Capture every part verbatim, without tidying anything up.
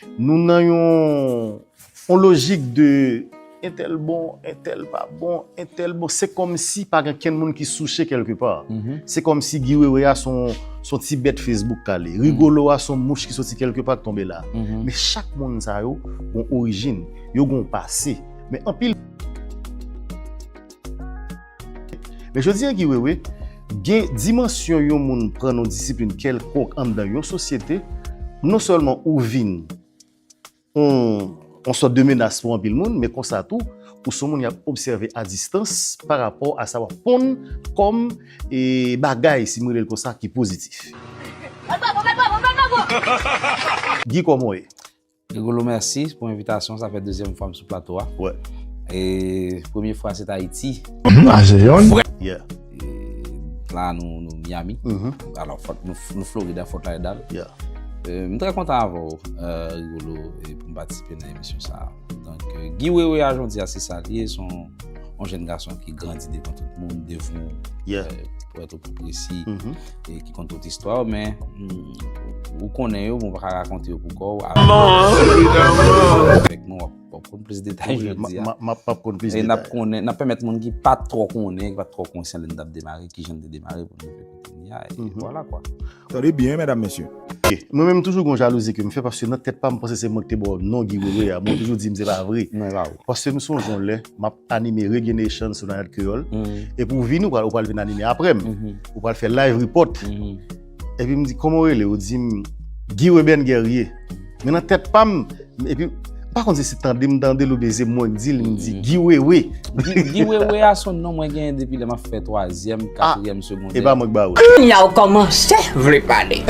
Nou nan yon, yon lojik de entèl bon, entèl pa bon, entèl bon. Se kòmsi pa gen kenn moun ki souche kèlkepa. Se kòmsi Guy Wewe a se yon, se yon ti bèt Facebook k ale. Rigolo a se yon mouch ki soti kèlkepa k tonbe la. Men chak moun sa yo gon orijin, yo gon pase. Men anpil Men jodi a, Guy Wewe, gen dimansyon yon moun pran nan disiplin kèlkonk anndan yon sosyete, non sèlman ou vin yon, yon sòt de menas pou anpil moun, men konsa tou, ou se yon moun y ap obsève a distans pa rapò a sa w ap ponn kòm, e, bagay, si m rele l konsa, ki pozitif. Guy, kòman w ye? Rigolo, mèsi pou envitasyon. Sa fè dezyèm fwa m sou plato a. Wè. E premye fwa se t Ayiti. Mhm, a se yon. Yeah. E la nou, nou Miami. Mhm. Alò, Fort, nou, nou Florida, Fort Lauderdale. Yeah. E, m trè kontan avè w, e, Rigolo, e pou m patisipe nan emisyon sa a. Donk, e, Guy Wewe a jodi a se sa l ye, se yon, yon jèn gason ki grandi devan tout moun, devan, yeah, e, pou èt pli presi, mhm, e ki konn tout istwa w, men, mm, ou konnen yo, bon, ou pa ka rakonte yo pou kò w. Avèk nou, w ap, w ap konn plis detay jodi a. M ap, m ap konn plis detay. E n ap konnen, n ap pèmèt moun ki pa t twò konnen, ki pa t twò konsyan lè n t ap demare, ki jan n te demare pou n rive kote n ye a, e vwala kwa. Tande byen, medam, mesye. Ok. Mwen menm, toujou gon jalouzi ke m fè, paske nan tèt pa m, m panse se mwen ki te ba w non Guy Wewe a. Mwen toujou di m se pa vre. Non, e pa ou. Paske m sonje yon lè, m ap anime Reggae Nation sou Nayad Kreyòl. Epi w vini, ou pral, ou pral vin anime apre m. Ou pral fè live report. Epi m di, "Kòman w rele?" Ou di m, "Guy Wewe Guerrier." Men nan tèt pa m, epi, m pa konn si se tande m tande l oubyen se mwen k di l, m di, "Guy Wewe." Guy, Guy Wewe a se yon non mwen genyen depi lè m ap fè twazyèm, katriyèm segondè. E pa mwen k ba ou l. Kounye a w kòmanse vle pale.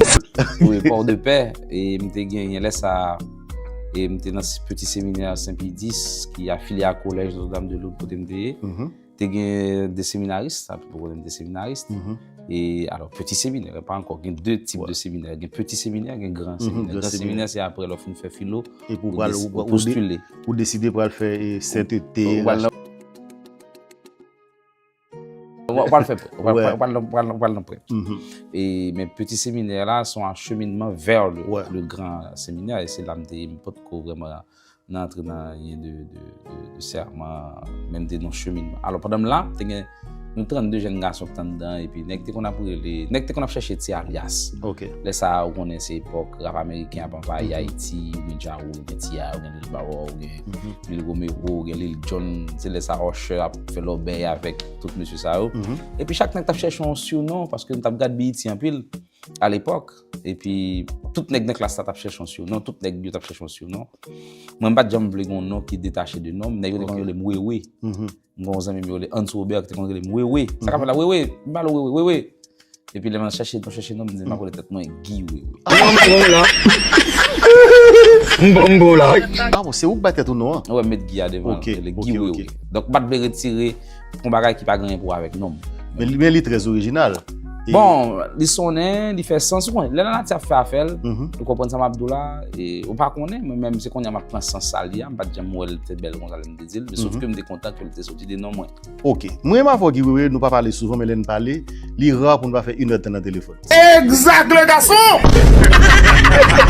Wi, Port de Paix, e m te genyen lè sa a, e m te nan Petit Séminaire Saint Pie dix, ki afilye a Collège Notre-Dame de Lourdes, kote m te ye. Te gen de seminaris, sa pou konnen de seminaris. E, alò, peti seminè, pa ankò, gen de tip de seminè. Gen peti seminè, gen gran seminè. Gran seminè, se apre lè w fin fè filo, ou, ou, ou deside pral fè, e, sentete, ou pral nan, ou pral fè prèt, ou pral, ou pral, ou pral, ou pral nan prèt. E, men peti seminè la, se yon acheminman vers le, le grand séminaire, e se la m te ye, m potko vrèman nan antre nan anyen de, de, de, de sèman, menm te nan cheminman. Alò, pandan m la, te gen nou trannde jèn gason ki t anndan, epi nèg te konn ap rele, nèg te konn ap chèche ti alyas. Lè sa a, ou konnen se epòk rap ameriken ap anvayi Ayiti, ou gen Ja Rule, ou gen T I, ou gen Lil Baw Wow, ou gen Lil Romero, ou gen Lil Jon, se lè sa Usher ap fè lòbèy avèk tout mesye sa yo. Epi chak nèg t ap chèche yon surnom, paske m t ap gad B E T anpil. Alepòk, epi tout nèg nan klas la t ap chèche yon surnom, tout nèg yo t ap chèche yon surnom. Mwen, m pa t janm vle gen yon non ki detache de non m. Nèg yo te konn rele m Wewe. M gen yon zanmi m yo rele Hans Robert ki te konn rele m Wewe. Sa k ap fèt la, Wewe? M pale Wewe, Wewe. Epi lè m al chèche, m chèche non m, m di, "M ap rele tèt mwen Guy Wewe." M bon la. M bon, m bon la. Ah bon, se ou k bay tèt ou non an? Wè, m met Guy a devan, rele Guy Wewe. Donk, m pa t vle retire yon bagay ki pa gen anyen pou wè avèk non m. Men li, men li trè orijinal. Bon, li sonnen, li fè sans, ou konnen. Lè lanati ap fè afè l, ou konprann sa m ap di w la, e, ou pa konnen, mwen menm se konnen m ap pran sans sa li a, m pa t janm wè l te bèl konsa lè m te di l, men sof ke m te kontan ke l te soti de non mwen. Ok. Mwen menm avè w Guy Wewe, nou pa pale souvan, men lè n pale, li ra pou n pa fè inèdtan nan telefòn. Exact, le garçon!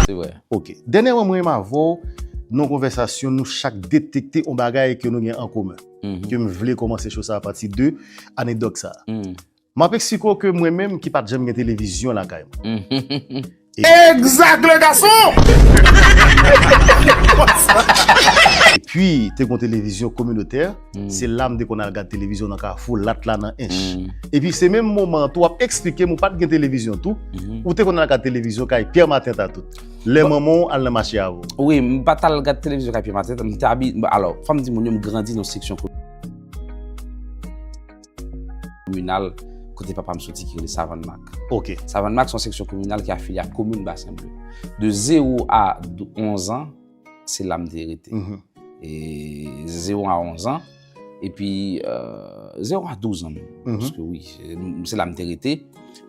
Se vre. Ok. Dènyèman, mwen menm avè w, nan yon konvèsasyon, nou chak detekte yon bagay ke nou gen an komen, ke m vle kòmanse cho sa a pati de anekdòt sa a. M ap eksplike w ke mwen menm ki pa t janm gen televizyon lakay mwen. Exact, le garçon! Epi, te gen yon televizyon kominotè, se la m te konn al gad televizyon nan Kafou, Lat la nan Ench. Epi, se menm moman an tou, w ap eksplike m, ou pa t gen televizyon tou, ou te konn al gad televizyon kay Pierre Martin Tatout. Lè manman w al nan mache avè w. Wi, m pa t al gad televizyon kay Pierre Martin Tatout, m te abi-, alò, fò m di moun yo, m grandi nan seksyon kominal kote papa m soti ki rele Savann Mak. Ok. Savann Mak se yon seksyon kominal ki afilye ak komin Basen Ble. De zewo a onz an, se la m te rete. E zewo a onz an, epi, euh, zewo a douz an menm. Paske wi, se, se la m te rete.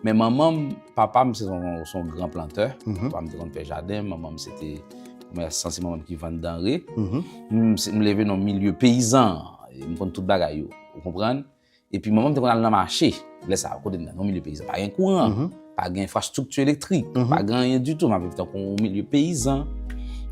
Men manman m, papa m se yon, se yon gran plantè. Papa m te konn fè jaden, manman m se te, men sanse manman m ki vann danre. M, se, m leve nan milye peyizan, e m konn tout bagay yo. Ou konprann? Epi manman m te konn al nan mache. Lè sa a, kote m nan, nan milye peyizan, pa gen kouran, pa gen enfrastrikti elektrik, pa gen anyen ditou. M ap viv tankou yon milye peyizan.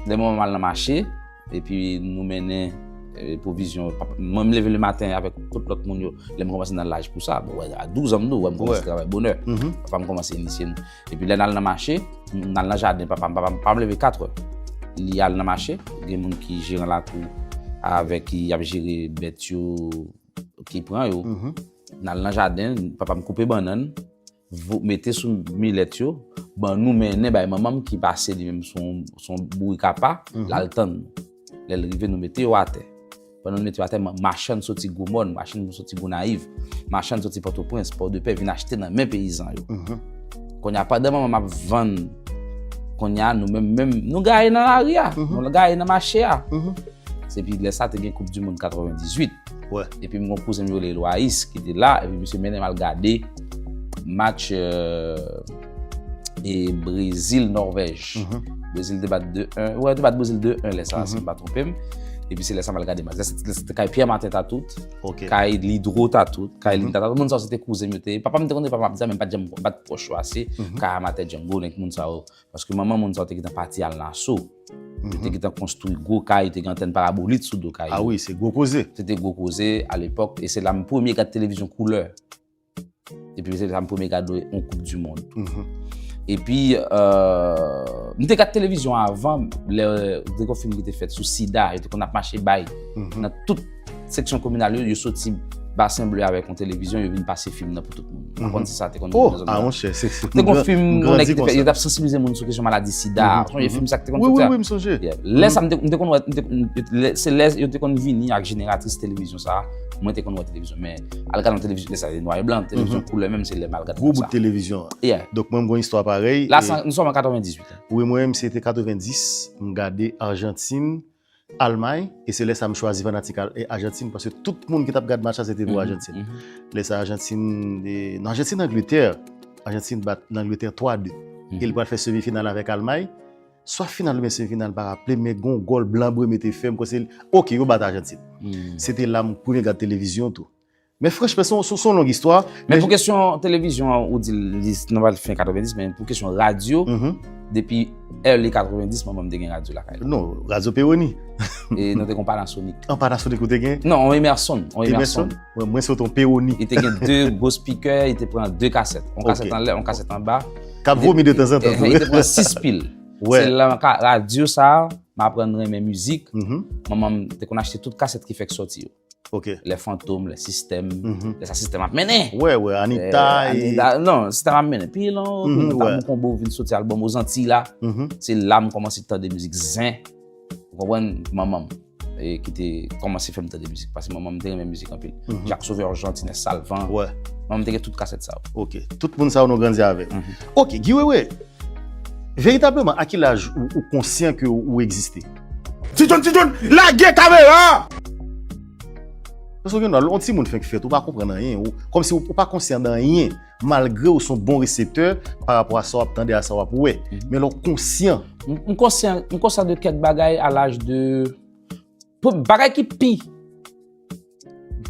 Dè manman m al nan mache, epi nou mennen eh, pwovizyon. Papa- Mwen, m leve le maten avèk tout lòt moun yo. Lè m kòmanse nan laj pou sa, bon, wè, a douz an, m di w, wè, m kòmanse Wè. Travay bonè. Mhm. Papa m kòmanse inisye m. Epi lè n al nan mache, n al nan jaden papa m. Papa m pa m leve katrè. Li al nan mache, gen moun ki jeran lakou avèk ki ap jere bèt yo, ki pran yo. Mhm. N al nan jaden, papa m koupe bannann, vo- mete sou milèt yo, ban nou mennen bay manman m ki pase li menm son, son bourik apa, Mhm. l al tann nou. Lè l rive, nou mete yo atè. Pandan nou mete yo atè, ma- machann soti Gwo Mòn, machann soti Gonayiv, machann soti Pòtoprens, Pòdepè vin achte nan men peyizan yo. Mhm. Kounye a, pandan manman m ap vann, kounye a, nou menm, menm, nou gaye nan lari a, Mhm. nou gaye nan mache a. Mhm. Se pi lè sa te gen Koup di Mond katrevendizuit. Wè. Epi m gon kouzen m yo rele Lois ki te la, epi misye mennen m al gade match euh, e Brezil Nòvèj. Mhm. Brezil te bat de en. Wè, te bat Brezil de en lè sa, si m pa twonpe m. Epi se lè sa m al gade match. Lè sa, lè sa te kay Pierre Martin Tatout, Ok. kay Lidro Tatout, kay Mhm. Linda Tatout. Moun sa yo se te kouzen m yo te. Papa m te konn papa m ap di sa, men m pa t janm, m pa t pwòch yo ase. Mhm. Kay Amatè Django, nèg moun sa yo. Paske manman moun sa yo te gentan pati al Naso. Yo te Mhm. gentan konstwi gwo kay, yo te gen antèn parabòlik sou do kay. Ah wi, se gwo koze. Se te gwo koze alepòk, e se la m premye gad televizyon koulè. Epi se la m premye gad yon Koup di Mond. Mhm. Epi, euh, m te gad televizyon avan, lè te gon fim ki te fèt sou sida, yo te konn ap mache bay. Mhm. Nan tout seksyon kominal yo, yo soti Basen Ble avèk yon televizyon, yo vin pase fim nan pou tout moun. M pa Mhm. konn si sa te konn Oh, nan zòn ah nan. monchè, se se Te gon fim, m yon nèg grandi ki te fè, konsa. Yo t ap sansibilize moun sou kesyon maladi sida. Mhm, Sonje mhm. Fim sa ki te konn Wi, soti wi, a. wi, m sonje. Yeah. Lè sa, m te, m te konn wè, m te, m- lè, se lè yo te konn vini ak jeneratris televizyon sa a, mwen te konn wè televizyon. Men, al gade yon televizyon, lè sa, se nwa e blan, televizyon Mhm. koulè menm, se lè m al gade Gwo sa. bout televizyon. Yeah. Donk mwen, m gon istwa parèy. La, e- sa, nou sòm an katrevendizuit. Wi, mwen menm, se te katrevendizuit, m gade Ajantin, Almay, e se lè sa m chwazi fanatik Al- e Ajantin, paske tout moun ki t ap gad match la, se te pou Ajantin. Lè sa, Ajantin, e, non, Ajantin, Angletè. Ajantin bat Langletè twa de. E li pral fè semifinal avèk Almay. Swa final oubyen semifinal, pa raple, men gon gòl blan Breme te fè, m kwè se, ok, yo bat Ajantin. Se te la m premye gad televizyon tou. Men franchman, se yon, se yon, se yon long istwa. Men pou kesyon televizyon an, ou di li nan fen katrevendiz, men pou kesyon radyo, depi early katrevendiz, manman m te gen radyo lakay li. Non, radyo Peroni. E nou te gon Panasonic. An Panasonic ou te gen? Non, on Emerson. On Emerson. Mwen, mwen se yon Peroni. Li te gen de gwo speaker, li te pran de kasèt. On kasèt anlè, on kasèt anba. K ap vomi de tanzantan. Li te pran sis pil. Wè. Se la, radyo sa, m aprann renmen mizik. Manman m te konn achte tout kasèt ki fèk sòti yo. Ok. Lè Fantom, lè Sistèm, lè sa Sistèm ap mennen. Wè, wè, Anita. Non, Sistèm ap mennen. Pi lon, Tabou Konbo vin soti albòm Ozantiy la. Se la m kòmanse tande mizik zen. Ou konprann? Manman m, e, ki te kòmanse fè m tande mizik. Paske manman m te renmen mizik anpil. Jacques Sauveur, Jean, Tinès Salvan. Manman m te gen tout kasèt sa yo. Ok. Tout moun sa yo nou grandi avè. Ok, Guy Wewe. Veritableman, a ki laj ou, ou konsyan ke ou egziste? Ti John, Ti John, lage kamera! Paske gen yon timoun fenk fèt, ou pa konprann anyen, ou, kòmsi ou, ou pa konsyan de anyen, malgre ou se yon bon reseptè pa rapò a sa w ap tande, a sa w ap wè. Men lè w konsyan. M, m konsyan, m konsyan de kèk bagay a laj de, pou, bagay ki pi,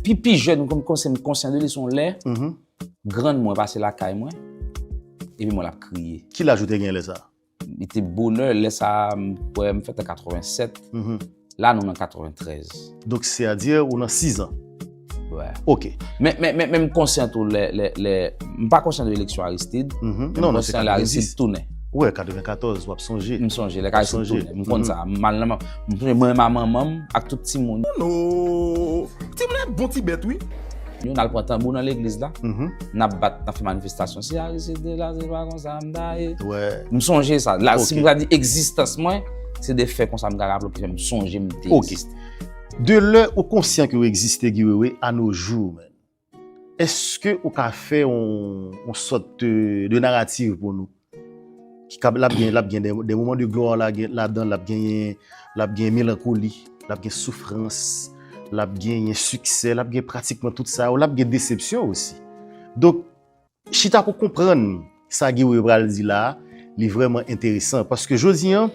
pi, pi jèn, m konsyan, m konsyan de li se yon lè, grann mwen pase lakay mwen, epi mwen l ap kriye. Ki laj ou te gen lè sa? Li te bonè, lè sa, m kwè m fèt an katrevennsèt. La, nou nan katreventrèz. Donk, sètadi, ou nan sizan. Wè. Ok. Men, men, men, men m konsyan tou, lè, lè, lè, m pa konsyan de eleksyon Aristide, men m konsyan lè Aristide tounen. Wè, katrevenkatòz, w ap sonje. M sonje, lè Aristide tounen. M konn sa. M al nan, m sonje mwen, manman m, ak tout timoun. Non. Timoun nan bon ti bèt, wi. Nou al pran tanbou nan legliz la. N ap bat, n ap fè manifestasyon. Si Aristide te la, se pa konsa m ta ye. M sonje sa. La, si m ka di egzistans mwen, se de fè konsa m ka raple w ki fè m sonje m te egziste. De lè ou konsyan ke w egziste, Guy Wewe, a no jou, men, èske ou ka fè yon, yon sòt de, de narativ pou nou? Ki ka, l ap gen, l ap gen de, de moman de glwa la, gen, ladan, l ap genyen, l ap gen melankoli, l ap gen soufrans, l ap genyen siksè, l ap gen pratikman tout sa yo, l ap gen desepsyon osi. Donk, chita pou konprann sa Guy Wewe pral di la, li vrèman enteresan. Paske jodi a,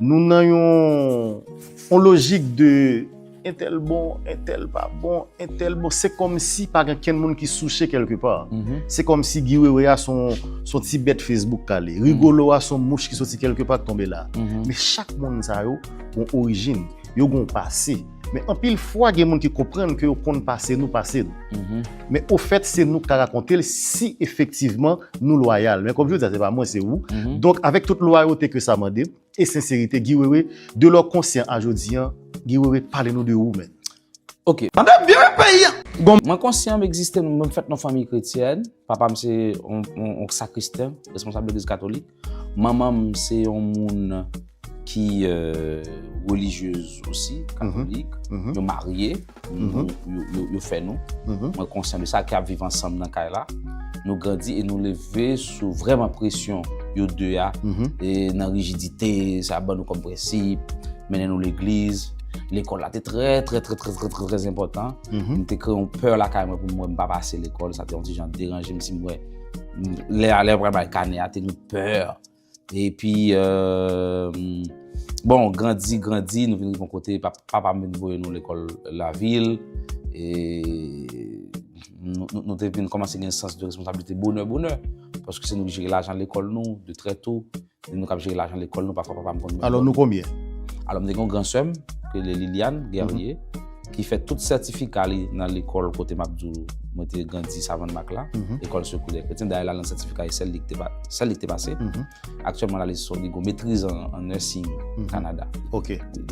nou nan yon, yon lojik de entèl bon, entèl pa bon, entèl bon. Se kòmsi pa gen kenn moun ki souche kèlkepa. Se kòmsi Guy Wewe a se yon, se yon ti bèt Facebook k ale. Rigolo a se yon mouch ki soti kèlkepa k tonbe la. Men chak moun sa yo gen yon orijin, yo gen yon pase. Men anpil fwa, gen moun ki konprann ke yo konn pase nou, pase nou. Men ofèt, se nou k ka rakonte l si efektivman nou lwayal. Men kòm jodi a, se pa mwen, se ou. Donk, avèk tout lwayote ke sa mande, e senserite, Guy Wewe, de lè w konsyan a jodi an, Guy Wewe, pale nou de ou menm. Ok. Tande byen peyi an. Mwen konsyan m egziste, mwen fèt nan fanmi kretyèn. Papa m se yon, yon, yon sakristen, responsab legliz katolik. Manman m se yon moun ki euh, relijyez osi, katolik. Yo marye, yo, yo, yo, yo fè nou. Mwen konsyan de sa, ki ap viv ansanm nan kay la. Nou grandi e nou leve sou vrèman presyon yo de a, e nan rijidite, sa ban nou kòm prensip, mennen nou legliz. Lekòl la te trè, trè, trè, trè, trè, trè, trè enpòtan. M te kreye yon pè lakay mwen pou mwen, m pa pase lekòl, sa te yon ti jan deranje m si m wè lè a, lè yo pral bay kanè a, te gen pè. Epi, euh, bon, grandi, grandi, nou vin rive yon kote, pap- papa m vin voye nou lekòl lavil. E nou, nou, nou te vin kòmanse gen sans de responsablite bonè, bonè. Paske se nou ki jere lajan lekòl nou, de trè to. Se nou k ap jere lajan lekòl nou, pafwa papa m konn. Alò, nou konbyen? Alò, m te gen yon gran sè m, ke le Liliane Guerrier, ki fè tout sètifika li nan lekòl kote m ap di w, mwen te grandi Savann Mak la, École Secours des Chrétiens. Dayè, l al nan sètifika, e sèl li ki te pa- sèl li ki te pase. Aktyèlman, la, li sou li gon metriz an, an nursing Kanada. Ok,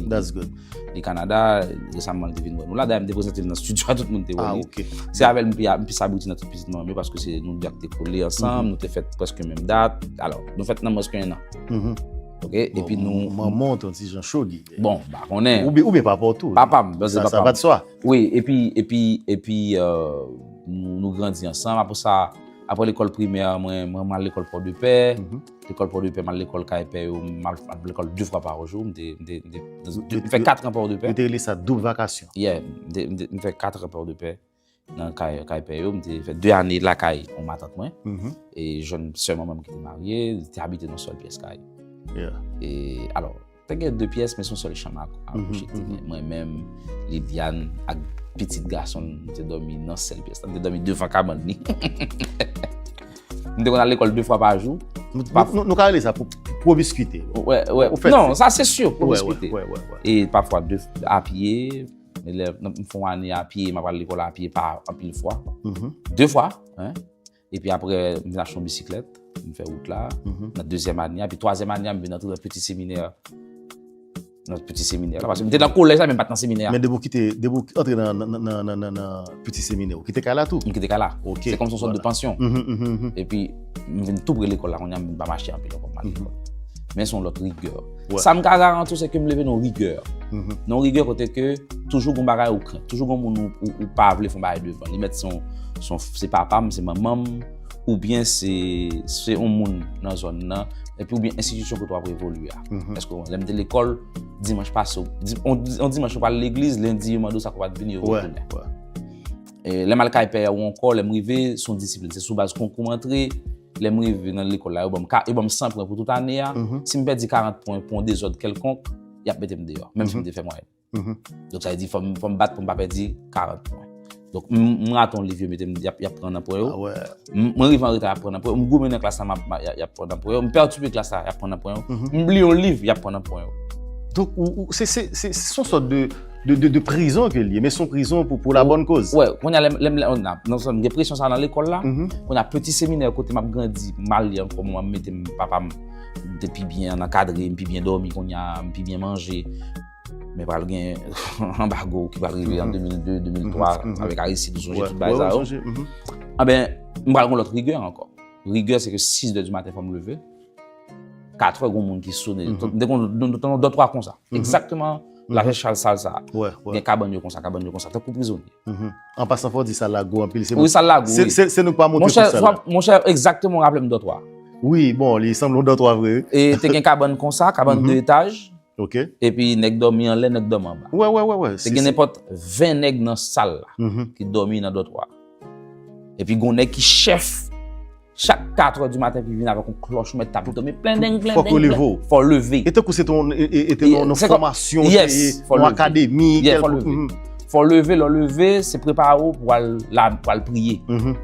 that's good. Li Kanada, resaman, li te vin wè nou la. Dayè, m te prezante l nan studio a, tout moun te wè li. Se avè l m pi, m plis abitye nan tout pitit manman m yo, paske se nou de a k te kole ansanm, nou te fèt prèske menm dat. Alò, nou fèt nan mwens ke en an. Ok, epi nou. Manman w te yon ti jan cho, Guy. Bon, m pa konnen. Oubyen, oubyen papa w tou. Papa m, sa, sa va de swa. Wi, epi, epi, epi, euh, nou, nou grandi ansanm. Apre sa, apre lekòl primè, mwen, mwen, mwen al lekòl Pòdepè. Lekòl Pòdepè, m al lekòl kay pè yo, m al, m al lekòl de fwa pa jou. M te, m te, m te, m te, m fè kat an Pòdepè. Yo te rele sa doub vakasyon. Yeah, m te, m te, m fè kat an Pòdepè. Nan kay, kay pè yo, m te fè de ane lakay yon matant mwen. E jèn sè manman m ki te marye, li te abite nan sèl pyès kay. E, alò, te gen de pyès, men se yon sèl chanm a, a kouche ki te gen. Mwen menm, Liliane ak pitit gason l, nou te dòmi nan sèl pyès la. Nou te dòmi devan kabann li. Nou te konn al lekòl de fwa pa jou. Nou, nou, nou ka rele sa pou pwomiskite. Wè, wè. Non, sa se si, pwomiskite. E pafwa de, a pye, men lè m fè yon ane a pye, m ap al lekòl a pye pa anpil fwa. De fwa, hein. Epi apre, m vin achte yon bisiklèt, m fè wout la. Nan dezyèm ane a, epi twazyèm ane a, m vin antre nan peti seminè. Nan peti seminè la, paske m te nan kolèj la, men m pa t nan seminè a. Men depi w kite, depi w antre nan, nan, nan peti seminè, ou kite kay la tou? M kite kay la. Ok. Se kòm se yon sòt de pansyon. Epi, m vin tou pre lekòl la, kounye a, m vin pa mache anpil ankò, m al lekòl. Men se yon lòt rigè. Sa m ka garanti w, se ke m leve nan yon rigè. Nan yon rigè kote ke toujou gon bagay ou krent, toujou gon moun ou, ou, ou pa vle fè yon bagay devan. Li mèt se yon, se yon, se papa m, se manman m, oubyen se, se yon moun nan zòn nan, epi oubyen enstitisyon kote w ap evolye a. Èske lè m te lekòl, dimanch pase, di- on, on dimanch ou pral legliz, lendi yo mande w sa ke w pa t vini, yo voye w tounen. E lè m al kay pè a ou ankò, lè m rive, se yon disiplin, se sou baz konkou m antre. Lè m rive nan lekòl la, yo ban m ka- yo ban m san pwen pou tout ane a. Si m pèdi karant pwen pou yon dezòd kèlkonk, y ap mete m deyò, menm si m te fè mwayèn. Donk, sa vle di, fò m, fò m bat pou m pa pèdi karant pwen. Donk, m, m rate yon liv, yo mete m, y ap, y ap pran nan pwen yo. M, mwen rive an reta, y ap pran nan pwen yo. M goumen nan klas la, m ap, m ap, y ap, y ap pran nan pwen yo. M pètibe klas la, y ap pran nan pwen yo. M li yon liv, y ap pran nan pwen yo. Donk, ou, ou, se, se, se, se yon sòt de, de, de, de prizon ke l ye, men se yon prizon pou, pou la bonne cause. Wè, kounye a, lè m, lè m, lè m, nan, nan, gen presyon sa nan lekòl la. Kounye a, peti seminè kote m ap grandi, m al li ankò, m mete m, papa m, m te pi byen ankadre, m pi byen dòmi kounye a, m pi byen manje. Men pral gen anbago ki pral rive an de mil de, de mil twa, avèk Aristide, ou sonje tout bagay sa yo. Anben, m pral gen lòt rigè ankò. Rigè, se ke sis dè di maten, fò m leve. Kat è, gon moun ki sone. M te konn, nou, nou, nou, dòtwa konsa. Egzakteman, lajè sal sa a. Gen kabann yo konsa, kabann yo konsa, tankou prizonye. An pasan, fò w di sal la gwo anpil. Wi, sal la gwo, wi. Se, se nou k pa monte tout sal la. Monchè, egzakteman, w raple m dòtwa. Wi, bon, li sanble yon dòtwa vre, wi. E te gen kabann konsa, kabann de etaj. Ok. Epi nèg dòmi anlè, nèg dòmi anba. Wè, wè, wè, wè. Te gen nenpòt ven nèg nan sal la ki dòmi nan dòtwa. Epi gon nèg ki chèf Chak katrè di maten, epi vin avèk yon klòch, ou mèt tape, ou tande plendeng, plendeng, fòk yo leve w. Fò leve. E tankou se te yon, e, e, e te yon, yon fòmasyon, yes, se fò yon leve. Akademi, yeah, fò leve. Fò leve, lè w leve, se prepare w pou al, la, pou al priye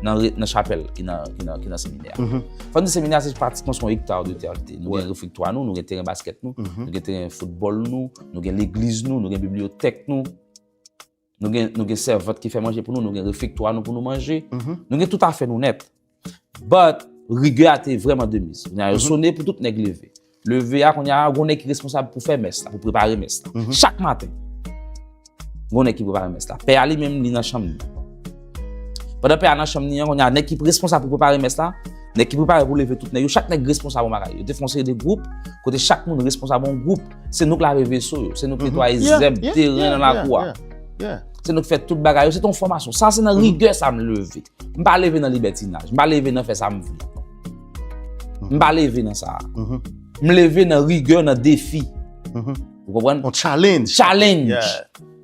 nan, nan chapèl ki nan, ki nan, ki nan seminè a. Fò n di seminè a se pratikman se yon ekta de tè li te. Nou gen refektwa nou, nou gen teren baskèt nou, nou gen teren foutbòl nou, nou gen legliz nou, nou gen bibliyotèk nou. Nou gen, nou gen sèvant ki fè manje pou nou, nou gen refektwa nou pou nou manje. Nou gen tout afè nou nèt. But, rigè a te vrèman de miz. Kounye a, yo sone pou tout nèg leve. Leve a, kounye a, gon nèg ki responsab pou fè mès la, pou prepare mès la. Chak maten, gon nèg ki prepare mès la. Pè a li menm, li nan chanm li. Pandan pè a nan chanm li an, kounye a, nèg ki responsab pou prepare mès la, nèg ki prepare pou leve tout nèg yo, chak nèg responsab yon bagay. Yo te fè yon seri de gwoup, kote chak moun responsab yon gwoup. Se nou k lave veso yo, se nou k netwaye zèb, teren nan lakou a. Se nou k fè tout bagay yo, se te yon fòmasyon. Sa se nan rigè sa m leve. M pa leve nan libètinaj, m pa leve nan fè sa m vle. M pa leve nan sa. M leve nan rigè, nan defi. Ou konprann? On challenge. Challenge.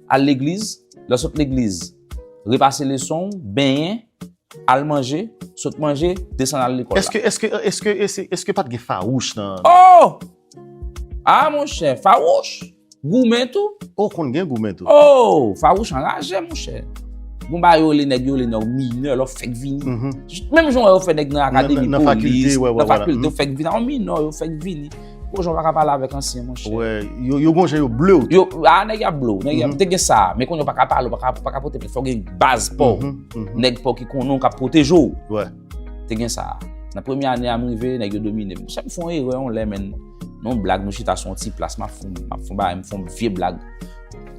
Al legliz, lè w sot legliz, repase leson w, benyen, al manje, sot manje, desann al lekòl la. Èske, èske, èske, èske, èske pa t gen fawouch nan, nan... Oh! Ah, monchè, fawouch! Goumen tou. Oh, konn gen goumen tou. Oh, fawouch anraje, monchè. Gon bagay yo rele nèg yo rele nèg minè, lè w fèk vini. Menm jan yo fè nèg nan akademi, nan polis, nan fakilte, w fèk vini. An minè, yo fèk vini. Gon jan w pa ka pale avèk ansyen, monchè. Wè, yo, yo gon jan yo ble w tou. Yo, ah, nèg y ap ble w, nèg y ap, te gen sa, men kounye a w pa ka pale, w pa ka, w pa ka pote plent, fò w gen baz pa w. Nèg pa w ki konnen w k ap pwoteje w. Te gen sa. Nan premye ane a m rive, nèg yo domine m. Monchè, m fè yon erè yon lè, men, nan yon blag, nou chita sou yon ti plas, m ap fè, m ap fè yon bagay, m fè yon vye blag.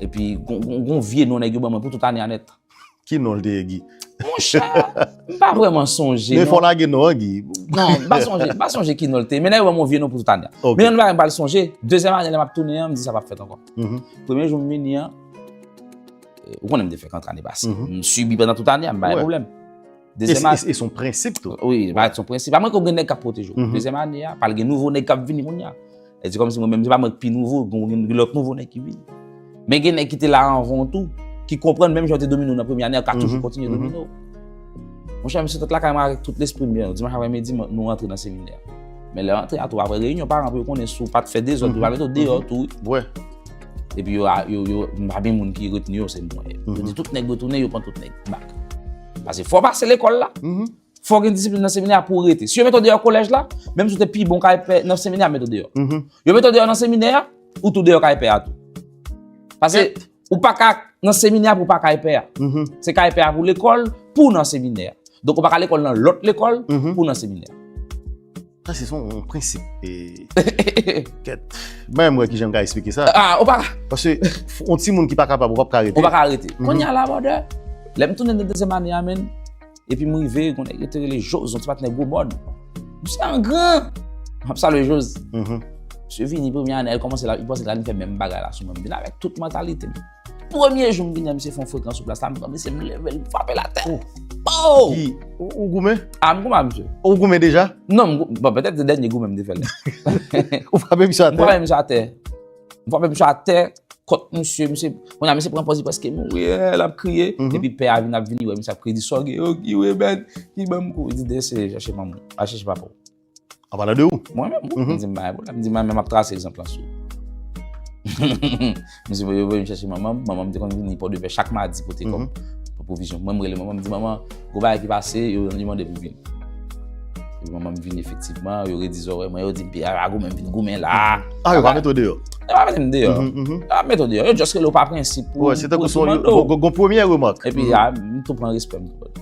Epi, gon, gon, gon vye non nèg yo ban mwen pou tout ane a nèt. Ki non l te ye, Guy? Monchè, m pa vrèman sonje, non. Men fò w lage non an, Guy. Non, m pa sonje, m pa sonje ki non l te ye. Men nèg yo ban m yon vye non pou tout ane a. Men yon bagay m pral sonje, dezyèm ane lè m ap tounen an, m di sa p ap fèt ankò. Premye jou m vini an, ou konnen m te fè kont ane pase. M sibi pandan tout ane a, m pa gen pwoblèm. Dezyèm ane. E se yon prensip tou. Wi, se yon prensip. Amwen ke w gen nèg k ap pwoteje w. Dezyèm ane a, pral gen nouvo nèg k ap vini kounye a. E se kòmsi mwen menm, se pa mwen k pi nouvo, gen, gen lòt nouvo nèg ki vini. Men gen nèg ki te la anvan w tou, ki konprann menm jan yo te domine w nan premye ane a, yo ka toujou kontinye domine w. Monchè, m sot lakay mwen avèk tout lespri m byen. Dimanch aprèmidi, nou rantre nan seminè a. Men lè rantre a tou, apre reyinyon paran pou yo konnen si w pa t fè dezòd, yo va mete w deyò tou, wi. Epi yo, yo, yo, m pa gen moun ki retni yo, se mwen. Yo di tout nèg retounen, yo pran tout nèg back. Paske fò w pase lekòl la. Fò w gen disiplin nan seminè a pou w rete. Si yo mete w deyò kolèj la, menm si w te pi bon ka epè nan seminè a, yo mete w deyò. Yo mete w deyò nan seminè a, ou tou deyò ka epè a tou. Paske ou pa ka nan seminè a pou w pa ka epè a. Se ka epè a pou lekòl, pou w nan seminè a. Donk ou pa ka lekòl nan lòt lekòl, pou w nan seminè a. Sa se yon, yon prensip. E, kèt. Mwen, mwen, ki jan m ka eksplike sa? Ah, ou pa... Paske, f-, yon timoun ki pa kapab, ou p ap ka rete. Ou pa ka rete. Kounye a la, brother, lè m tounen nan dezyèm ane a, menn, epi m rive, konnen yo te rele Joz, yon ti patnè gwo mòn. Misye an gran. M ap salye Joz. Misye vini premye ane, li kòmanse la, li panse l al fè menm bagay la sou mwen. M vin avèk tout mantalite m. Premye jou m vini an, misye fè yon frekans sou plas la, m pran misye, m leve l, m frape l atè. Oh! Ki, ou, ou goumen? Ah, m goumen ak misye. Ou goumen deja? Non, m gou-, bon, petèt se dènye goumen m te fè l. Ou frape misye atè? M frape misye atè. M frape misye atè, kont misye, misye, kounye a misye pran pòz, li prèske mouri, l ap kriye. Epi pè a vin ap vini, wè misye ap kriye, di, "Sa w gen yo, ki remèd ki ban m kou?" Li di, "Dèyè se chache manman, al chache papa w." An palan de ou? Mwen menm, wi. M di, "M pa gen pwoblèm." M di, "Mwen menm, m ap trase egzanp lan sou ou." M di, "Yo voye m chache manman m." Manman m te konn vini Pòdepè chak madi pote kòb pou pwovizyon. Mwen, m rele manman m, m di, "Manman, gwo bagay ki pase, yo, yo mande pou vin." Epi manman m vini efektivman, yo redi zòrèy mwen, yo di m, "Pi a goumen, m vin goumen la." Ah, yo pa mete w deyò? Yo pa mete m deyò. Yo pa mete w deyò. Yo just rele w pa prensip pou, pou reprimande w. Gon, gon premye remak. Epi, a, m tou pran respè m tou.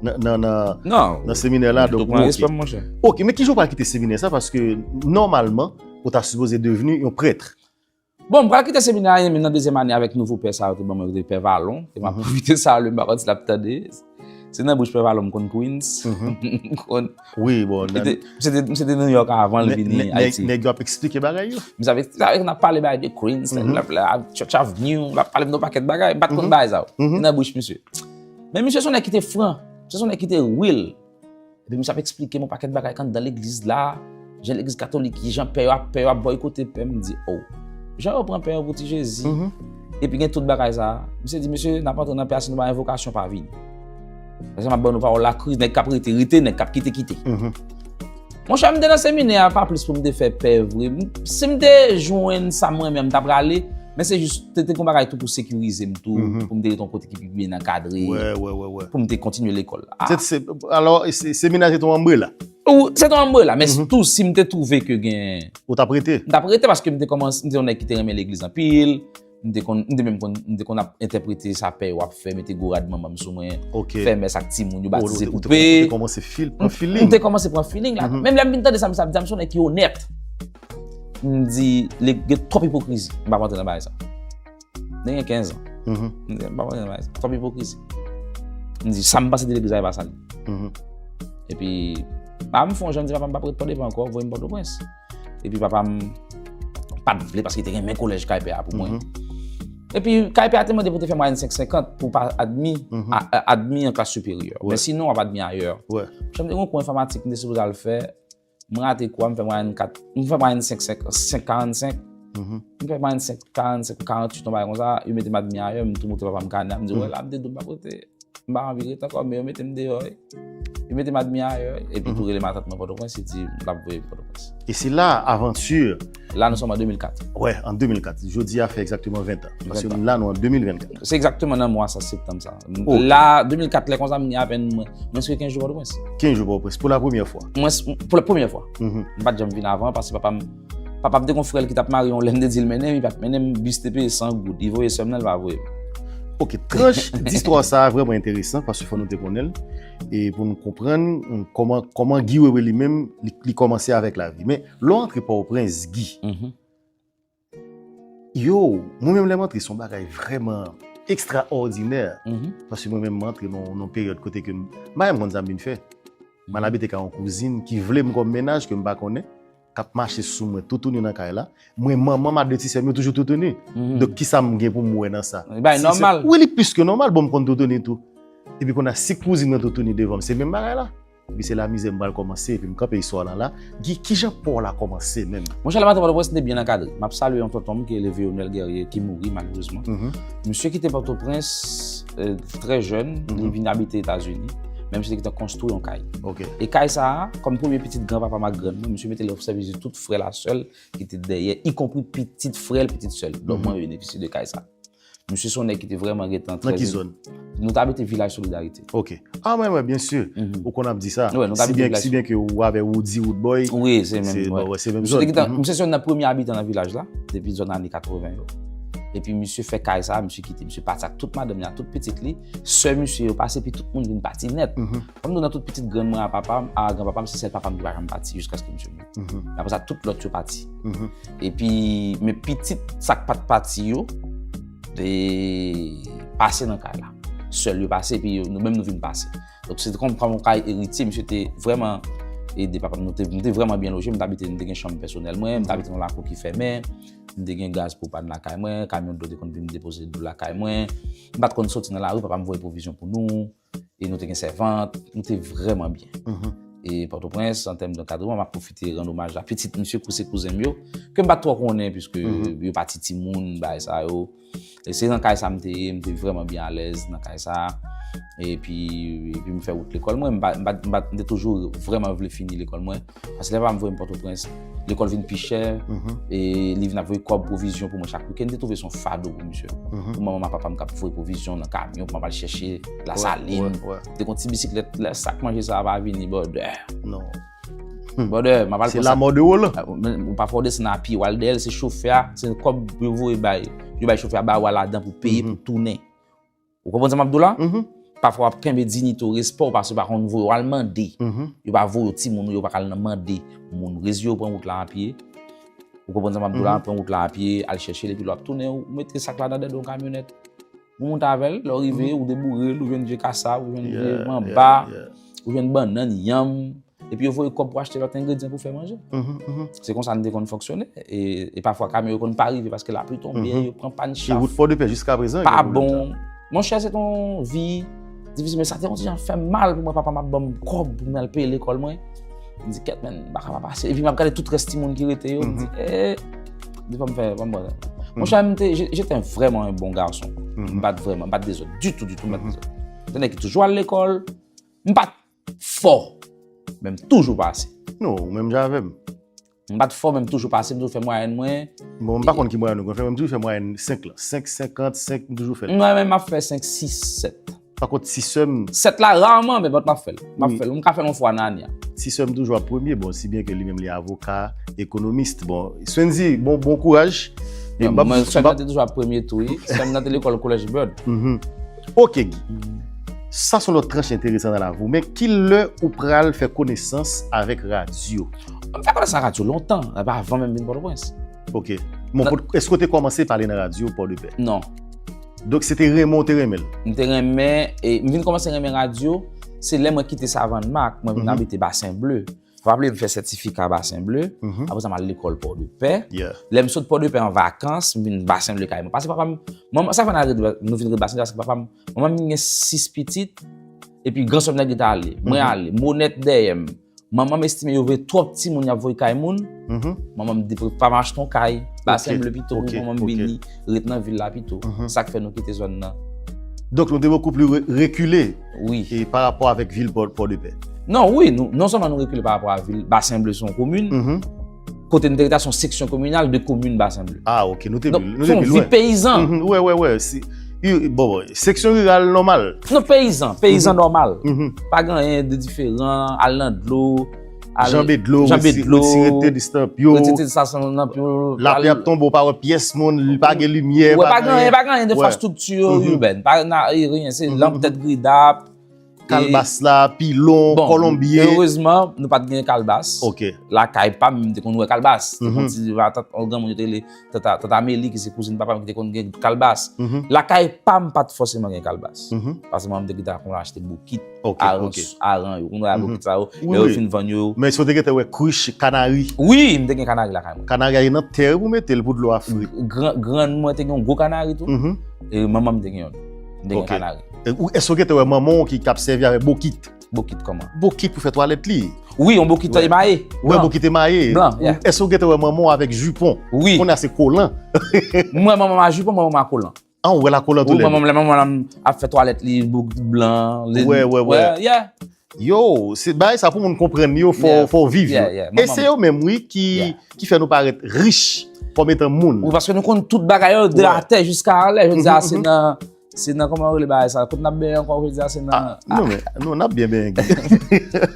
Nan, nan, nan, nan seminè la, donk, ou oke. Oke, men kijan w pral kite seminè sa? Paske, nòmalman, ou ta sipoze devni yon prèt. Bon, m pral kite seminè a, men nan dezyèm ane avèk nouvo pè sa yo te ban mwen, yo te pè Valon. E m ap pwofite salye l, m pa konn si l ap tande. Se nan bouch pè Valon m konn Queens. M konn... Wi, bon, misye te, misye te New York avan l vini Ayiti. Nèg yo ap eksplike bagay yo. Misye ap, n ap pale bagay de Queens, l ap, l ap, Church Avenue, l ap pale m de yon pakèt bagay. M pa t konn bagay sa yo. Se nan bouch misye. Men misye se yon nèg ki te fran, misye se yon nèg ki te real. Epi misye ap eksplike m yon pakèt bagay k anndan legliz la, jan legliz katolik, ki jan pè yo ap, pè yo ap bòykote pè m, m di, "Oh, jan yo pran pè yo pou ti Jezi." Epi gen tout bagay sa. Misye di, "Mesye, n ap antre nan pè a, si nou pa gen vokasyon, pa vini." Paske m ap ban nou pawòl la, kriz, nèg k ap rete, rete, nèg k ap kite, kite. Monchè, m te nan seminè a, pa plis pou m te fè pè vre. M- Si m te jwenn sa m renmen, m t ap prale, men se jis, te, te gon bagay tou pou sekirize m tou, pou m te rete yon kote ki pi byen ankadre, Wè, wè, wè, wè. Pou m te kontinye lekòl la. Se- se- Alò, se- seminè se ton anbrela. Ou, se ton anbrela, men tou, si m te twouve ke gen Ou t ap rete? M t ap rete paske m te kòmanse, m te yon nèg ki te renmen legliz anpil. M te konn, m te menm konn, m te konn ap entèprete sa pè yo ap fè, mete gwo rad manman m sou mwen, Ok. Fè mès ak timoun yo, Ou te- batize ou te- poupe. Ou te kòmanse fil, pran feeling. M te kòmanse pran feeling la. Menm lè m vin tande sa, m sa di, m se yon nèg ki onèt. M di, gen twòp ipokrizi. M p ap antre nan bagay sa. Mwen gen kenz an. M di, m p ap antre nan bagay sa. Twòp ipokrizi. M di, sa m panse de legliz la, e pa sa l ye. Epi, papa m fè yon jan, m di, papa m p ap ret Pòtoprens ankò, voye m Pòtoprens. Epi papa m pa t vle paske li te renmen kolèj Kay Pè a pou mwen. Epi Kay Pè a te mande pou te fè mwayèn senk senkant pou pa admi, a- a- admi an klas siperyè. Men sinon, w ap admi ayè. Jan m te gen yon kou enfòmatik, m te sipoze al fè, m rate kou a, m fè mwayèn kat, m fè mwayèn senk, senk, senk karannsenk. M fè mwayèn senk karannsenk, karanntuit, yon bagay konsa, yo mete m admi ayè, m tou montre papa m kanè a, m di, wè, la, m te di w m p ap rete. M pa anvi ret ankò, men yo mete m deyò, wi. Yo mete m admi ayè, wi. Epi tou rele matant mwen Pòtoprens, li di l ap voye m Pòtoprens. E se la, avanti. La, nou sòm an de mil kat. Wè, an de mil kat. Jodi a fè egzakteman ven tan. Paske la, nou an de mil vennkat. Se egzakteman nan mwa sa, septanm sa. La, de mil kat, lè konsa, m gen apèn mwens ke kenz jou Pòtoprens. Kenz jou Pòtoprens, pou la premyè fwa. Mwen, pou la premyè fwa. M pa t janm vin avan, paske papa m Papa m te gon frè l ki t ap mare yon lè, m te di l mennen m, li pa t mennen m, bis te peye san goud. Li voye sè m nan, li pa voye m. Ok, tranch distwa sa a vrèman enteresan paske fò nou te konnen l. E pou nou konprann kòman kòman Guy Wewe li menm, li, li kòmanse avèk lavi. Men lè w antre Pòtoprens, Guy, yo, mwen menm lè m antre, se yon bagay vrèman ekstraòdinè. Paske mwen menm, mwen antre nan yon peryòd kote ke m pa menm konn sa m vin fè. M al abite kay yon kouzin ki vle m kòm mennaj ke m pa konnen, k ap mache sou mwen toutouni nan kay la. Mwen, manman m a de ti sè m yo toujou toutouni. Donk, kisa m gen pou m wè nan sa? Bagay nòmal. Wi, li plis ke nòmal, bon, m konn toutouni tou. Epi kounye a, si kouzin mwen toutouni devan m, se menm bagay la. Epi se la mizè m pral kòmanse, epi m kanpe istwa lan la. Ki, kijan pa w la kòmanse menm? Monchè, lè m antre Pòtoprens, m te byen ankadre. M ap salye yon tonton m ki rele Vionel Guerrier, ki mouri malerezman. Misye kite Pòtoprens, euh, trè jèn, li vin abite Etazini. Men misye te gentan konstwi yon kay. E kay sa a, kòm premye pitit granpapa m ak grann mwen, misye mete l o sèvis de tout frè l ak sè l ki te dèyè, ikonpri pitit frè l, pitit sè l. Donk, mwen benefisye de kay sa. Misye se yon nèg ki te vrèman gentan trè... Nan ki zòn? Nou t abite Vilaj Solidarite. Ok. Ah, mwen, mwen, byen si. Ou konn ap di sa. Wi, nou t abite Vilaj Solidarite. Si byen ke ou avè Woody Woodboy. Wi, se menm, wi. Se menm zòn. Misye se youn nan premye abitan nan vilaj la, depi zòn ane katreven yo. Epi misye fè kay sa, misye kite, misye pati ak tout madanm li ak tout pitit li. Sè misye yo pase, epi tout moun vin pati nèt. Kòm nou nan tout pitit grann mwen a papa m, a granpapa m, se sèl papa m ki pa janm pati jiskaske misye mouri. Apre sa, tout lòt yo pati. Epi, men pitit sa k pa t pati yo, e pase nan kay la. Sè l yo pase, epi yo, nou menm nou vin pase. Donk, se te kòm, kòm yon kay eritye, misye te vrèman ede papa m. Nou te, nou te vrèman byen loje, m t abite, m te gen chanm pèsonèl mwen, m t abite nan lakou ki fèmen, m te gen gaz pwopàn lakay mwen, kamyon dlo te konn vin depoze dlo lakay mwen. M pa t konn soti nan lari, papa m voye pwovizyon pou nou. E nou te gen sèvant, nou te vrèman byen. E Pòtoprens, an tèm d'ankadreman, m ap pwofite rann omaj a pitit misye, kou se kouzen m yo, ke m pa t twò konnen, piske yo pati timoun, bagay sa yo. E se nan kay sa m te ye, m te vrèman byen alèz nan kay sa. Epi, epi m fè wout lekòl mwen, m pa, m pa, m pa, m te toujou vrèman vle fini lekòl mwen. Paske lè papa m voye m Pòtoprens, lekòl vin pi chè, e li vin ap voye kòb pwovizyon pou mwen chak wikenn. M te twouve se yon fado pou misye. Pou manman m ak papa m k ap voye pwovizyon nan kamyon pou m ap al chèche Lasalin. Te gon ti bisiklèt, lè sak manje sa a pa vini, brother. Brother, m ap al pran sa. Se lanmò de wo la. Ou pa fè w desann a pye, w al dèyè l, se chofè a, se kòb yo voye bay. Yo bay chofè a, ba w ladan pou peye, pou tounen. Ou konprann sa m ap di w la? Pafwa w ap kenbe diyite w, respè w, paske yo pa konn voye w al mande. Yo pa voye w timoun ou yo pa ka al nan mande moun. Reziye w, pran wout la a pye. Ou konprann sa m ap di w la? Pran wout la a pye, al chèche l, epi lè w ap tounen, ou mete sak la nan dèyè yon kamyonèt. Ou monte avè l, lè w rive, ou deboure l, ou jwenn vye kasav, ou jwenn vye manba, ou jwenn bannann, yanm. Epi yo voye kòb pou achte lòt engredyan pou fè manje. Se konsa n te konn fonksyone. E, e pafwa kamyon yo konn pa rive paske lapli tonbe, yo pran pàn chaf. E wout Pòdepè jiska prezan pa bon. Monchè, se te yon vi difisil, men sa te yon ti jan fè m mal pou mwen. Papa m ap ban m kòb pou m al peye lekòl mwen. M di, kèt, men, m pa ka pa pase. Epi m ap gade tout rès timoun ki rete yo, m di, e, di fò m fè, fò m pran sa. Monchè, m te, je- j'étais vraiment un bon garçon. M pa t vrèman, m pa t dezòd ditou, ditou, m pa t dezòd. Se nèg ki toujou al lekòl. M pa t fò, men m toujou pase. Non, ou menm jan avè m. M pa t fò, men m toujou pase, m toujou fè mwayèn mwen. Bon, m pa konn ki mwayèn ou konn fè, men m toujou fè mwayèn senk lan. Senk senkant, senk, m toujou fè l. Mwen menm, m ap fè senk, sis, sèt. Pa kont, si sè m, Sèt la, raman, men m ap fè l. M ap fè l. M ka fè l yon fwa nan ane a. Si sè m toujou ap premye, bon, si byen ke li menm li avoka, ekonomis. Bon, Swendy, bon, bon kouraj. E m ap- Mwen, m sèm ap- nan te toujou ap premye tou, wi. Sèm nan te lekòl College Bird. Mhm. Ok, Guy. Sa se yon lòt tranch enteresan nan lavi w. Men ki lè ou pral fè konesans avèk radyo? M fè konesans ak radyo lontan, avan menm vin Pòtoprens. Ok. Bon, pot- èske w te kòmanse pale nan radyo Pòdepè? Non. Donk, se te renmen w te renmen l? M te renmen, e m vin kòmanse renmen radyo, se lè mwen kite Savannah, mwen vin abite Basen Ble. Raple m fè sètifika Basen Ble, apre sa m al lekòl Pòdepè. Yeah. Lè m sot Pòdepè an vakans, m vin Basen Ble kay mwen. Paske papa m, manman, sa fè n al ret, nou vin ret Basen Ble, paske papa m, manman m gen sis pitit, epi gran sè m nèg li t ale. Mwen ale, Monèt dèyè m. Manman m estime yo vle twòp timoun y ap voye kay moun. Manman m di pou pa m achte yon kay. Basen Ble pito pou manman m vini ret nan vil la pito. Sa k fè nou kite zòn nan. Donk, nou te bokou pli re- rekile Wi. e pa rapò avèk vil Pò- Pòdepè. Non, wi, nou, non sèlman nou rekile pa rapò a vil, Basen Ble se yon komin, kote nou te rete a se yon seksyon kominal de komin Basen Ble. Ah, ok, nou te Donk, nou se te yon pi vi lwen. Peyizan. Mhm, wè, wè, wè. Si, i- bon, bon, seksyon riral nòmal. Non, peyizan, peyizan nòmal. Pa gen anyen de diferan, al nan dlo, al- Janbe dlo, janbe reti- dlo, retire te distan pyo. Retire te distan nan pyo, Lapli al- ap tonbe, ou pa wè pyès moun, li pa gen limyè, Wè, pa gen anyen, pa gen anyen de wè. Enfrastrikti ibèn, pa nan anyen, se lanp tèt gridap, Kalbas la, pilon, bon, kolonbyen. Erezman, nou pa t gen kalbas. Ok. Lakay pa m, m te konn wè kalbas. Te konn ti matant, yon granmoun yo te rele Tanta, Tanta Meli, ki se kouzin papa m, ki te konn gen kalbas. Lakay pa m pa t fòseman gen kalbas. Paske manman m te gentan konn achte bokit, Ok, aran, ok. aran yo. Ou konn wè bokit sa yo, Wi, lè yo wi. Fin vann yo. Men si w te gentan wè krich, kanari. Wi, m te gen kanari lakay mwen. Kanari a ye nan tè pou mete l pou dlo a fre. Gran, grann mwen te gen yon gwo kanari tou. E manman m te gen yon. M te gen Ok. Kanari. E ou- Èske w gentan wè manman w ki k ap sèvi avèk bokit? Bokit kòman? Bokit pou fè twalèt li. Wi, yon bokit emaye. Wè bokit emaye. Blan, yeah. Èske w gentan wè manman w avèk jipon? Wi. Kounye a se kolan. Mwen, manman m a jipon, manman m a kolan. An, ou wè la kolan tou Wi, lè. Manman m, lè manman m ap fè twalèt li, bokit blan. Wè, wè, wè. Yeah. Yo, se bagay sa pou moun konprann yo, fò, Yeah. fò w viv yo. Yeah, yeah. E se yo menm, wi, ki, Yeah. ki fè nou parèt rich kòm etan moun. Wi, paske nou konn tout bagay yo, de Wè. Atè jiska anlè, jodi a, se Mhm. nan, se nan, kòman yo rele bagay sa, kote n ap benyen ankò, jodi a, se nan, Non, men, nou, n ap byen benyen.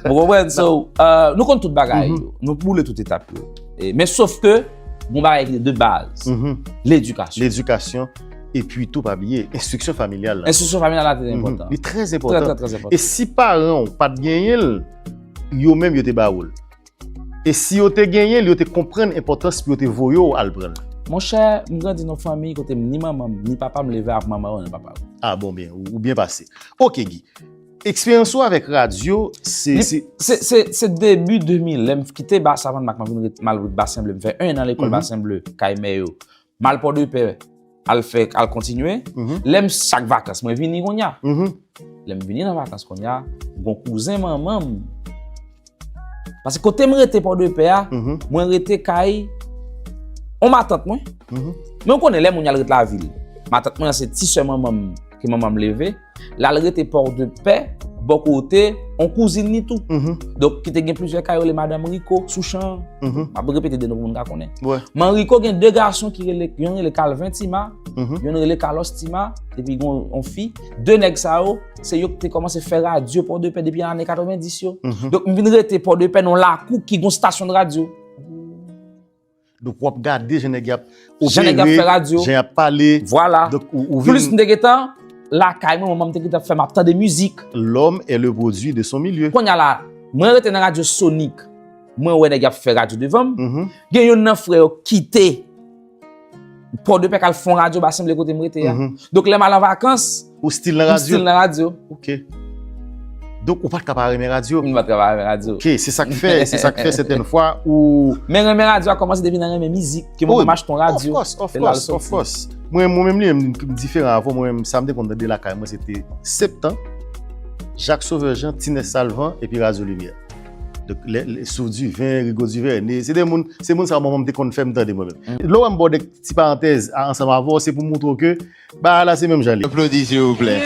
Ou konprann? So, euh, nou konn tout bagay yo. Nou boule tout etap yo. E, men sof ke, gon bagay ki de baz. Ledikasyon. Ledikasyon. Epi tou pa bliye, enstriksyon familyal la. Enstriksyon familyal la trè enpòtan. Li trè enpòtan. Trè, trè, trè enpòtan. E si paran w pa t genyen l, yo menm yo te ba ou l. E si yo te genyen l, yo te konprann enpòtans pou yo te voye w al pran l. Monchè, m grandi nan yon fanmi kote m ni manman m, ni papa m leve ak manman yo nan papa yo. Ah bon, byen, ou, ou byen pase. Ok, Guy. Eksperyans ou avèk radyo, se... Li- se- Se se- se debi de mil, lè m kite ba Savann Mak, m vin ret, m al ret Basen Ble, m fè en an lekòl Basen Ble, kay mè yo. M al Pòdepè, al fè, al kontinye. Lè m chak vakans, mwen vini kounye a. Lè m vini nan vakans kounye a, gon kouzen manman m. Paske kote m rete Pòdepè a, mwen rete kay on matant mwen. Men ou konnen lè moun y al ret lavil. Matant mwen an se ti sè manman m, ke manman m leve. L al rete Pòdepè, bò kote on kouzin li tou. Donk, ki te gen plizyè kay, yo rele Madanm Rico, sou chan. M ap repete de non pou moun ka konnen. Wè. Man Rico gen de gason ki rele, yon rele Calvin Tima, yon rele Carlos Tima, epi gon on fi. De nèg sa yo, se yo ki te kòmanse fè radyo Pòdepè depi ane katrevendis yo. Donk, m vin rete Pòdepè nan lakou ki gon stasyon de radyo. Donk, w ap gade jan nèg y ap Jan nèg y ap opere, fè radyo. Jan y ap pale. Vwala. Donk, ou, ou vin... Plis m te gentan lakay mwen, manman m te gentan fè m ap tande mizik. L'homme est le produit de son milieu. Kounye a la, mwen rete nan radyo Sonik. Mwen wè nèg y ap fè radyo devan m. Gen youn nan frè yo kite Pòdepè k al fè yon radyo Basen Ble kote m rete a. Donk, lè m al an vakans, Ou still nan m radyo? Still nan radyo. Ok. Donk, ou pa t ka pa renmen radyo? M pa t ka pa renmen radyo. Ok, se sa k fè, se sa k fè sètèn fwa ou... Men renmen radyo a kòmanse depi nan renmen mizik, ke mwen menm achte yon radyo. Of course, of Se la l course, of soti. Course. Mwen, mwen menm li menm, m diferan avè w. Mwen menm, sa m te konn tande lakay mwen, se te Septan, Jacques Sauveur Jean, Ti Nèg Salvan, epi Radyo Limyè. Donk, lè, lè, Souf Diven, Rigaud Duvernay, se de moun, se moun sa yo manman m te konn fè m tande mwen menm. Lè w wè m ba w de ti parantèz a, ansanm avè w, se pou montre w ke bagay la se menm jan li. Aplodi, silvouplè.